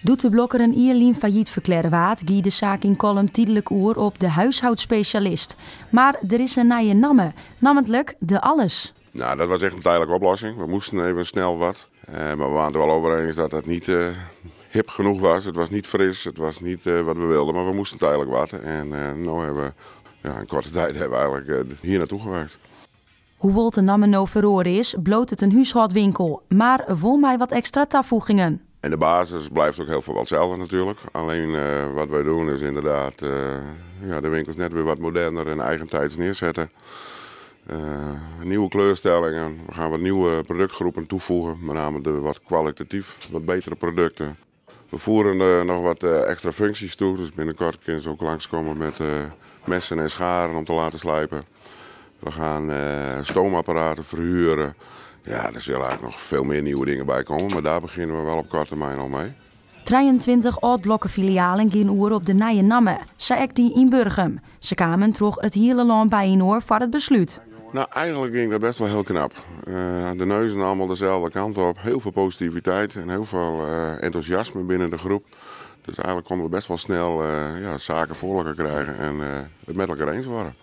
Doe't de Blokker in jier lyn fallyt ferklearre waard, gie de saak yn Kollum tydlik oer op de huishoudspesjalist. Mar der is in nije namme, nammentlik de Alles. Nou, dat was echt een tijdelijke oplossing. We moesten even snel wat. Maar we waren het er wel over eens dat dat niet hip genoeg was. Het was niet fris, het was niet wat we wilden, maar we moesten tijdelijk wat. En nu hebben we, ja, in korte tijd hebben we eigenlijk hier naartoe gewerkt. Hoewol't de namme no feroare is, bliuwt it in húshâldwinkel, mar wol mei wat ekstra tafoegingen. En de basis blijft ook heel veel hetzelfde natuurlijk. Alleen wat wij doen is inderdaad ja, de winkels net weer wat moderner en eigentijds neerzetten. Nieuwe kleurstellingen, we gaan wat nieuwe productgroepen toevoegen, met name de wat kwalitatief wat betere producten. We voeren nog wat extra functies toe, dus binnenkort kunnen ze ook langskomen met messen en scharen om te laten slijpen. We gaan stoomapparaten verhuren. Ja, er zullen eigenlijk nog veel meer nieuwe dingen bij komen, maar daar beginnen we wel op korte termijn al mee. 23 âld-Blokkerfilialen gean oer op de nije namme, sa ek dy yn Burgum. Se kamen troch it hiele lân byinoar foar it beslút. Nou, eigenlijk ging dat best wel heel knap. De neuzen allemaal dezelfde kant op. Heel veel positiviteit en heel veel enthousiasme binnen de groep. Dus eigenlijk konden we best wel snel ja, zaken voor elkaar krijgen en het met elkaar eens worden.